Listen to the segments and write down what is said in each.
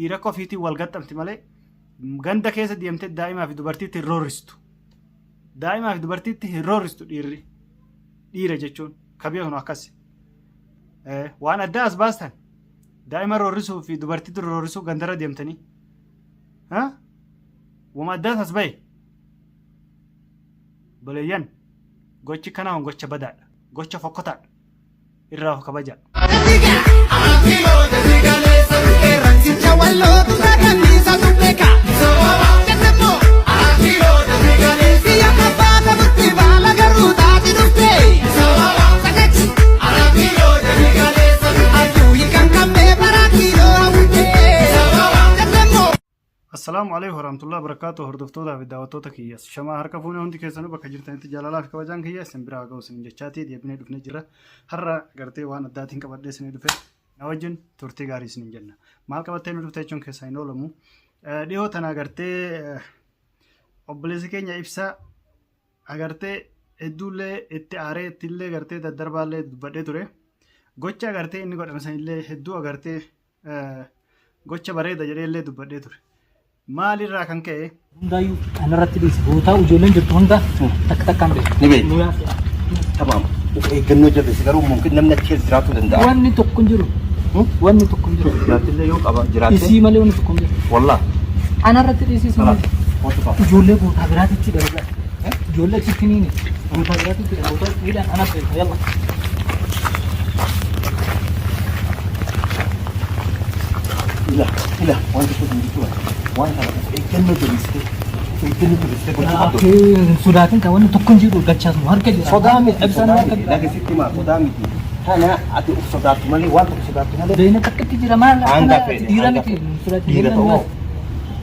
Dhiira akka ofiitiin wal gaxxamti malee ganda keessa deemtee daa'imaa fi dubartiitti hin roorristu. Daa'imaa fi dubartiitti hin roorristu dhiirri. Dhiira jechuun ka beeknu akkas. Waan addaa as baastan daa'ima roorrisuu fi dubartiitti roorrisuu gandarra deemtanii. Wama addaas as bahe. Boleeyyan gochi kanaa kun gocha badaadha. Gocha fokkotaadha. Irraa of kabajaa. Assalaamu alaikum warahmatullahi wabarakatuh hordoftootaa fi daawwattoota kiyya shamaa harka fuunee hundi keessanuu bakka jirtanitti jaalalaa fi kabajaan kiyya isin biraa ga'u isin jechaatii deebinee dhufnee jira har'a gartee waan addaatiin qabadhee isinii dhufe na wajjin turtii gaarii isiniin jenna maal qabattee nu dhufte jechuun keessaa hin oolamu dhihoo tana gartee obboleessi keenya ibsaa agartee hedduullee itti aaree ittillee gartee daddarbaallee dubbadhee ture gocha agartee inni godhame sanillee hedduu agartee gocha bareeda jedhee illee dubbadhee ture. Maalirraa kan ka'e? Hundaayyuu anarratti dhiisi. Bootaa ijoolleen jirtu hunda takka takkaan beeku. Ni beektu. Nu yaase. Tamaam. Of eeggannoo jabeessi garuu mumkin namni achi keessa jiraachuu danda'a. Wanni tokko hin jiru. Wanni tokko hin jiru. Jiraattillee yoo qaba jiraatte. Isii malee wanni tokko hin jiru. Wallah. Anarratti dhiisi isii malee. Kootu qaba. Ijoollee bootaa biraatitti dalagaa. Ijoollee achitti niini. Bootaa biraatitti dalagaa. Miidhaan anas beeka. Yalla. Ila ila waan tokko hin jiru. Waan kana of eeggannoo jabeessitee of eeggannoo jabeessitee gochuu qabdu. Hin sodaatin kan wanni tokko hin jiru gachaasuma harka jira. Sodaa miti Ibsaan sodaa harka miti jira. laga sitti himaa sodaa miti. Kana ati of sodaattu malee waan tokko sodaattu malee. Beeyna takkatti jira maal Hanga akkana fedhe dhiira hanga miti fedhe. hin sodaatin. Dhiira ta'uu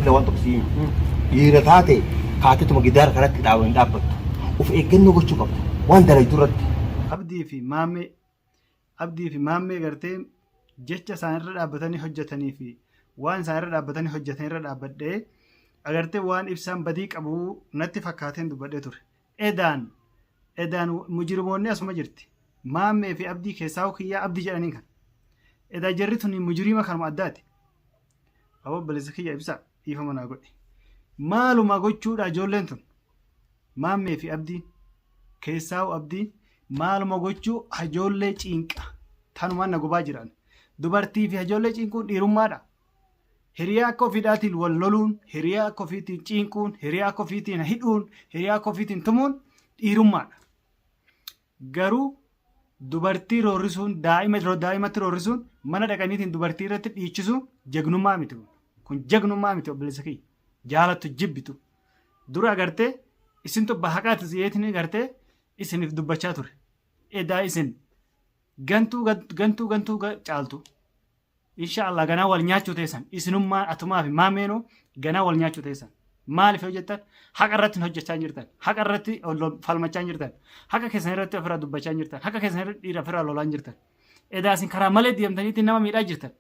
ila waan tokko si himu. Dhiira taate kaatetuma gidaara kanatti dhaaban dhaabbattu. Of eeggannoo gochuu qabda. Waan dalagdu irratti. Abdii fi maammee Abdii fi maammee gartee jecha isaan irra dhaabbatanii hojjetanii fi waan isaan irra dhaabbatanii hojjetan irra dhaabbadhee agartee waan ibsaan badii qabu natti fakkaateen dubbadhee ture. Edaan edaan mujrimoonni asuma jirti. Maammee fi abdii keessaa kiyyaa abdii jedhaniin kana. Edaa jarri tuni mujriima kanuma addaati. Aboo obboleessa kiyya ibsaa dhiifama naa godhi. Maaluma gochuudha ijoolleen tun. Maammee fi abdiin keessaa'u abdiin maaluma gochuu hajoollee ciinqa tanumaan na gubaa jiran. Dubartii fi hajoollee ciinquun dhiirummaadha. Hiriyaa akka ofiidhaatiin wal loluun, hiriyaa akka ofiitiin ciinquun, hiriyaa akka ofiitiin hidhuun, hiriyaa akka ofiitiin tumuun dhiirummaadha. Garuu dubartii roorrisuun, daa'ima daa'imatti roorrisuun, mana dhaqaniitiin dubartii irratti dhiichisuun jagnummaa miti kun. Kun jagnummaa miti obboleessa kiyya. Jaalattu jibbitu. Dura agartee isin tubba haqaati si'eetiin agartee isiniif dubbachaa ture. Edaa isin gantuu gantuu gantuu caaltu. Insha Allah ganaa wal nyaachuu teessan isinummaa atumaa fi maameenuu ganaa wal nyaachuu teessan. Maaliif yoo jettan haqa irratti hin hojjechaa hin jirtan haqa irratti falmachaa hin jirtan haqa keessan irratti ofirraa dubbachaa hin jirtan haqa keessan irratti dhiira ofirraa lolaa hin jirtan. Edaa isin karaa malee deemtaniitiin nama miidhaa jirtan.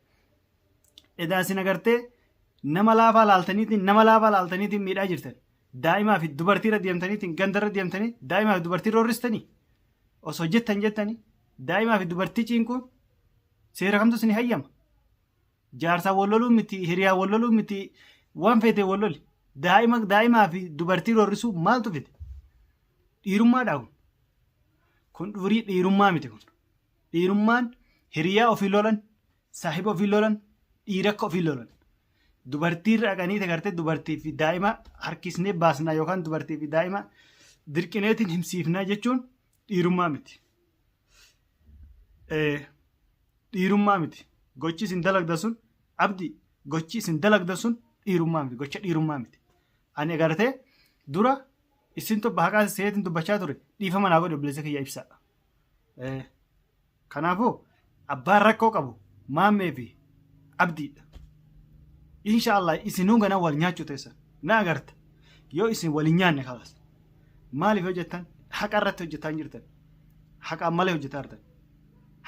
Edaa isin agartee nama laafaa laaltaniitiin nama laafaa laaltaniitiin miidhaa jirtan. Daa'imaa fi dubartii irra deemtaniitiin ganda irra deemtanii daa'imaa fi dubartii roorristanii osoo jettan jettanii daa'imaa fi dubartii ciinquun Seera kamtu isin hayyama? Jaarsaan wal loluu miti, hiriyaan wal loluu miti, waan feete wal loli. Daa'ima daa'imaa fi dubartii roorrisuu maaltu fide? Dhiirummaadhaa kun. Kun durii dhiirummaa miti kun. Dhiirummaan hiriyaa ofii lolan, saahiba ofii lolan, dhiira akka ofii lolan. Dubartii irra dhaqanii agartee dubartii fi daa'ima harkisnee baasnaa yookaan dubartii fi daa'ima dirqineetiin himsiifnaa jechuun dhiirummaa miti. Dhiirummaa miti. Gochi isin dalagda sun abdi gochi isin dalagda sun dhiirummaa miti. Gocha dhiirummaa miti. Ani agartee dura isin tobba haqaa seetiin dubbachaa ture dhiifama naa godhi obboleessa kiyya ibsaa. Kanaafuu abbaan rakkoo qabu maammee fi abdiidha. Insha Allah isinuu ganaa wal nyaachuu teessan. Na agarta. Yoo isin wal hin nyaanne kalaas. Maaliif yoo jettan haqa irratti hojjetaa hin jirtan. Haqaan malee hojjetaa jirtan.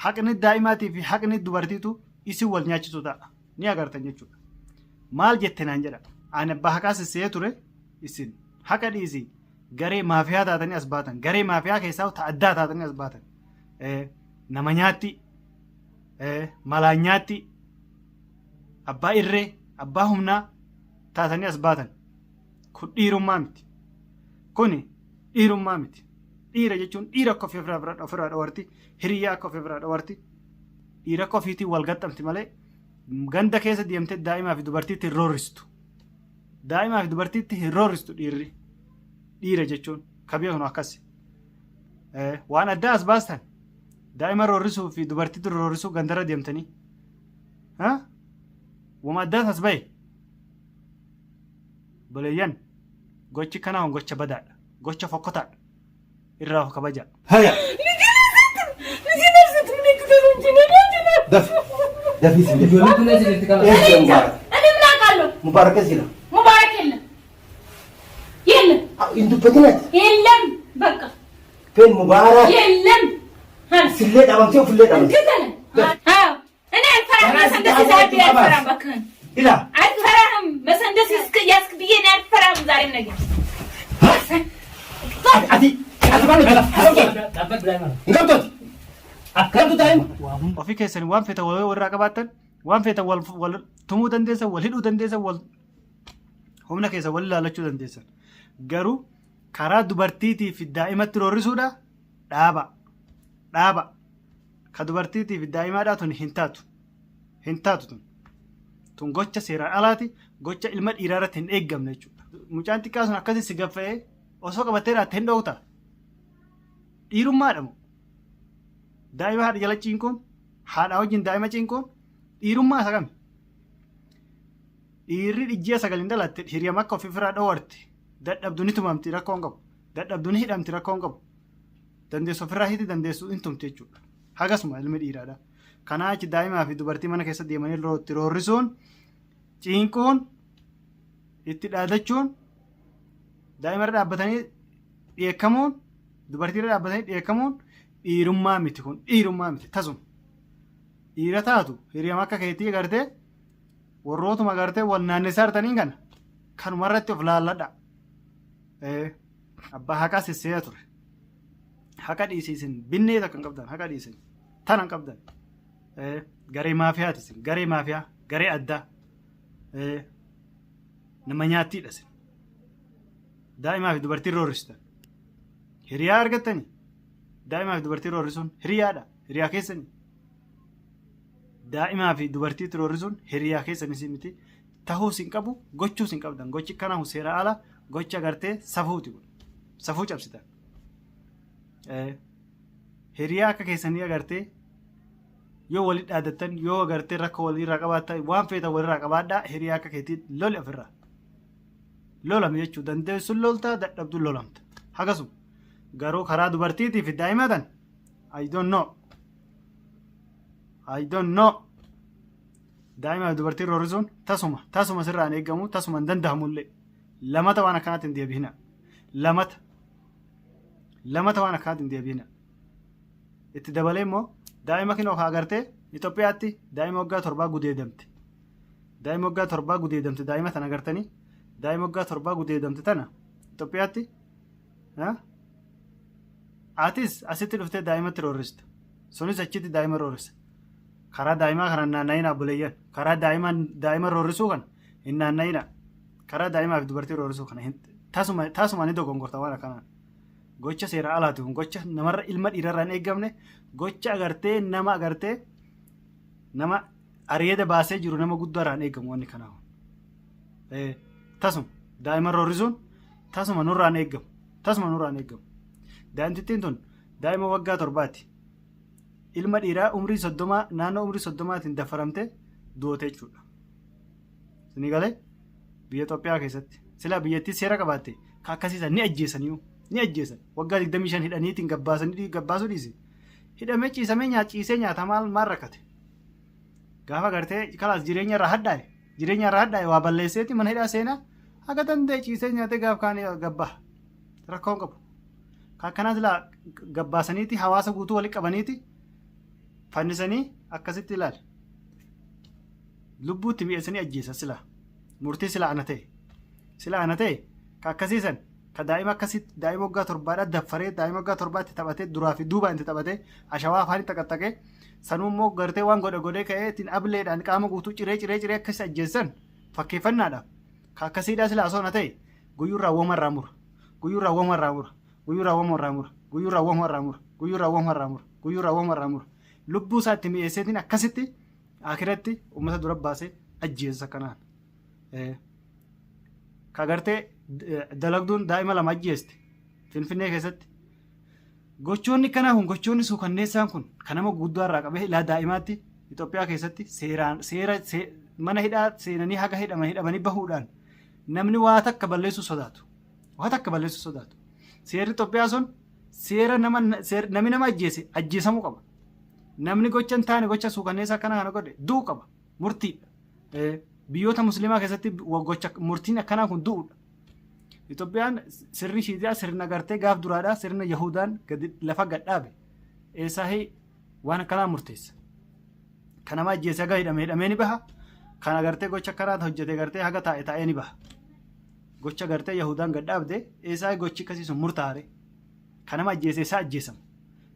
Haqni daa'imaatii fi haqni dubartiitu isin wal nyaachisuu ta'a. Ni agartan jechuudha. Maal jette naan jedha. Ani abbaa haqaa sissee ture isin haqa dhiisii garee maafiyaa taatanii as baatan. Garee maafiyaa keessaa ta addaa taatanii as baatan. Nama nyaatti malaan nyaatti abbaa irree Abbaa humnaa taatanii as baatan. Kun dhiirummaa miti. Kuni dhiirummaa miti. Dhiira jechuun dhiira akka ofii ofirraa dhowarti, hiriyyaa akka ofii ofirraa dhowarti. Dhiira akka ofiitiin wal gaxxamti malee ganda keessa deemtee daa'imaa fi dubartiitti hin roorristu. Daa'imaa fi dubartiitti hin roorristu dhiirri. Dhiira jechuun ka beeknu akkasi. Waan addaa as baastan daa'ima roorrisuu fi dubartiitti roorrisuu gandarra deemtanii. Wama addaas as bahe. Boleeyyan gochi kanaa kun gocha badaadha. Gocha fokkotaadha. Irraa of kabajaa. Haya. Dafi. Dafi si dafi. Ijoolleen tun eessa jirti kana? Eessa jira Mubaarak? እኔ ምን አውቃለሁ? Mubaarak eessa jira? ሙባረክ የለም የለም Hin dubbatin ati. የለም፣ በቃ Feen Mubaarak. የለም። Sillee dhabamtee ofillee dhabamte. ግደለን። አዎ እኔ አልፈራህም። መሰንደስ ይዘህብኝ አልፈራህም። እባክህን Ilaa. አልፈራህም። መሰንደስ ያዝክ ብዬ እኔ አልፈራህም። ዛሬም ነገር Ati. Ati maal hojjeta? Dhaabbadhu daa'ima. Hin qabdu ati. Qabdu daa'ima. Waa hunda. Ofii keessanii waan feetan wal irraa qabaattan, waan feetan wal wal tumuu dandeessan, wal hidhuu dandeessan, wal humna keessa wal ilaalachuu dandeessan. Garuu karaa dubartiitii fi daa'imatti roorrisuudha dhaaba. Dhaaba. Ka dubartiitii fi daa'imaadhaa tun hin taatu. Hin taatu tun. Tun gocha seeraan alaati, gocha ilma dhiiraa irratti hin eeggamne jechuudha. Mucaan xiqqaa sun akkasii si gaffa'ee osoo qabattee dhaatte hin dhoowta. Dhiirummaadha moo? Daa'ima haadha jala cinquun, haadha wajjin daa'ima cinquun dhiirummaa isa kami? Dhiirri ji'a 9 hin dhalatte hiriyama akka ofii ofirraa dhoowwarte dadhabdu ni tumamti rakkoo hin qabu. Dadhabdu ni hidhamti rakkoo hin qabu. Dandeessu ofirraa hiti dandeessu hin tumti jechuudha. Hagasuma ilmi dhiiraadha. Kanaa achi daa'imaa fi dubartii mana keessa deemanii itti roorrisuun, cinquun, itti dhaadachuun, daa'ima irra dhaabbatanii dheekkamuun, dubartii irra dhaabbatanii dheekkamuun dhiirummaa miti kun dhiirummaa miti tasuma. Dhiira taatu hiriyama akka keetii gartee warrootuma gartee wal naannessaa jirtaniin kana kanuma irratti of laalladha. Abbaa haqaa sisseeya ture. Haqa dhiisiisin binnee takka hin qabdan haqa dhiisin tana hin qabdan. Garee maafiyaati isin garee maafiyaa garee addaa nama nyaattiidha isin. Daa'imaa fi dubartii roorristan. Hiriyaa argattanii daa'imaa fi dubartii roorrisuun hiriyaadha hiriyaa keessanii. Daa'imaa fi dubartii roorrisuun hiriyaa keessanis miti tahuus hin qabu gochuus hin qabdan gochi kanaahu seera ala gocha gartee safuuti kun safuu cabsitan. Hiriyaa akka keessanii agartee yoo walit dhaadattan yoo agartee rakkoo walirraa qabaattan waan feetan walirraa qabaadhaa hiriyaa akka keetii loli ofirraa. Lolame jechuu dandeessuun loltaa dadhabduun lolamta. Hagasuma garuu karaa dubartiitii fi daa'ima tan I don't know. I don't know. Daa'ima fi dubartii roorrisuun tasuma tasuma sirraa hin eeggamu tasuma hin danda'amullee. Lamata waan akkanaatti hin deebi'ina. Lamata. Lamata waan akkanaatti hin deebi'ina. Itti dabalee immoo daa'ima kinoo kaa agartee Itoophiyaatti daa'ima waggaa 7 gudeedamte. Daa'ima waggaa 7 gudeedamte daa'ima tana agartanii daa'ima waggaa 7 gudeedamte tana Itoophiyaatti atis asitti dhuftee daa'imatti roorrista. Sunis achitti daa'ima roorrisa. Karaa daa'imaa kana hin naanna'inaa obboleeyyan. Karaa daa'ima daa'ima roorrisuu kana hin naanna'inaa. Karaa daa'imaa fi dubartii roorrisuu kana tasuma tasuma ni dogongorta waan akkanaa. Gocha seera alaati kun gocha namarra ilma dhiirarraa hin eeggamne gocha agartee nama agartee nama areeda baasee jiru nama guddaarraa hin eeggamu wanni kanaa. Tasuma daa'ima roorrisuun tasuma nurraa hin eeggamu. Tasuma nurraa hin eeggamu. Daa'imtittiin tun daa'ima waggaa 7ti. Ilma dhiiraa umrii 30 naannoo umrii 30tiin dafaramte du'ote jechuudha. Isinii galee biyya Itoophiyaa keessatti silaa biyyattii seera qabaatte ka akkasiisan ni ajjeesaniyu ni ajjeesan waggaa 25 hidhaniitiin gabbaasanii gabbaasuu dhiisi. Hidhamee ciisamee ciisee nyaata maal maal rakkate. Gaafa gartee kalaas jireenya irraa hadhaa'e jireenya irraa hadhaa'e waa balleesseeti mana hidhaa seenaa haga danda'e ciisee nyaatee gaaf kaan gabbaa rakkoo hin qabu. Ka akkanaa silaa gabbaasaniiti hawaasa guutuu walitti qabaniiti fannisanii akkasitti ilaali. Lubbuutti mi'eessanii ajjeesan silaa. Murtii silaa ana ta'e. Silaa ana ta'e ka akkasiisan ka daa'ima akkasitti daa'ima waggaa 7dhaa daffaree daa'ima waggaa 7tti taphatee duraa fi duubaan itti taphatee ashawaa afaanitti xaqaxaqee sanuu immoo gartee waan godhe godhee ka'ee ittiin ableedhaan qaama guutuu ciree ciree ciree akkasi ajjeessan Fakkeeffannaadhaaf ka akkasiidhaa silaa osoo na ta'e guyyuurraa woma irraa mura. Guyyuurraa woma irraa mura. Guyyuurraa woma irraa mura. Guyyuurraa woma irraa mura. Guyyuurraa woma irraa mura. Guyyuurraa woma irraa mura. Lubbuu isaa itti mi'eesseetiin akkasitti akiratti uummata dura baasee ajjeessa kanaan. Ka gartee dalagduun daa'ima lama ajjeeste Finfinnee keessatti. Gochoonni kanaa kun gochoonni suukanneessaan kun kan nama guddaa irraa qabee ilaa daa'imaatti Itoophiyaa keessatti seeraan seera mana hidhaa seenanii haga hidhaman hidhamanii bahuudhaan namni waa takka balleessuu sodaatu. Waa takka balleessuu sodaatu. Seerri Itoophiyaa sun seera nama namni nama ajjeese ajjeesamuu qaba. Namni gocha hin taane gocha suukanneessaa akkana kana godhe du'uu qaba. Murtiidha. Biyyoota musliimaa keessatti gocha murtiin akkanaa kun du'uudha. Itoophiyaan sirni ishiitii sirna gartee gaaf duraadhaa sirna Yahudaan gadi lafa gad dhaabe. Eessaahii waan akkanaa murteessa. Kan nama ajjeese haga hidhame hidhamee ni baha. Kan agartee gocha akkanaa hojjete gartee haga taa'e taa'ee ni baha. Gocha gartee Yahudaan gad dhaabde eessaahii gochi akkasii sun murtaa'are. Kan nama ajjeese eessaa ajjeesama.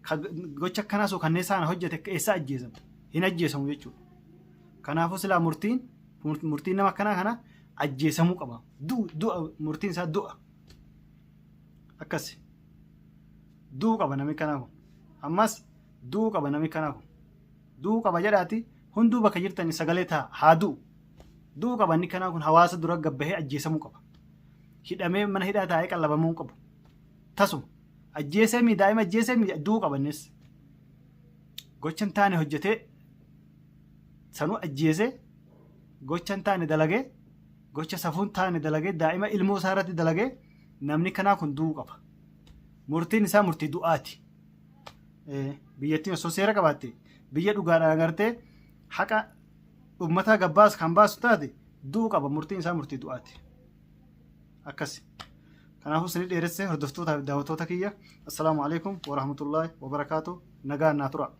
Kan gocha akkanaa suukanneessaa kana hojjete eessaa ajjeesama. Hin ajjeesamu jechuudha. Kanaafuu silaa murtiin murtiin nama akkanaa kana ajjeesamuu qaba. Du'a murtiin isaa du'a. Akkasi. Du'uu qaba namni kanaa kun. Ammas du'uu qaba namni kanaa kun. Du'uu qaba jedhaati hunduu bakka jirtanii sagalee ta'a haa du'u. Du'uu qaba inni kanaa kun hawaasa dura gabbahee ajjeesamuu qaba. Hidhamee mana hidhaa taa'ee qallabamuu hin qabu. Tasuma. Ajjeesee mii daa'ima ajjeesee mii du'uu qaba innis. Gocha hin taane hojjetee sanuu ajjeesee gocha hin taane dalagee gocha safuu hin taane dalagee daa'ima ilmoo isaa irratti dalagee namni kanaa kun du'uu qaba. Murtiin isaa murtii du'aati. Biyyattiin osoo seera qabaatte biyya dhugaadhaan agartee haqa uummataa gabbaas kan baasu taate du'uu qaba murtiin isaa murtii du'aati. Akkasi. Kanaafuu isinii dheeresse hordoftootaa fi daawwattoota kiyya. Assalaamu alaikum warahmatullaahi wabarakaatu. Nagaan naa tura.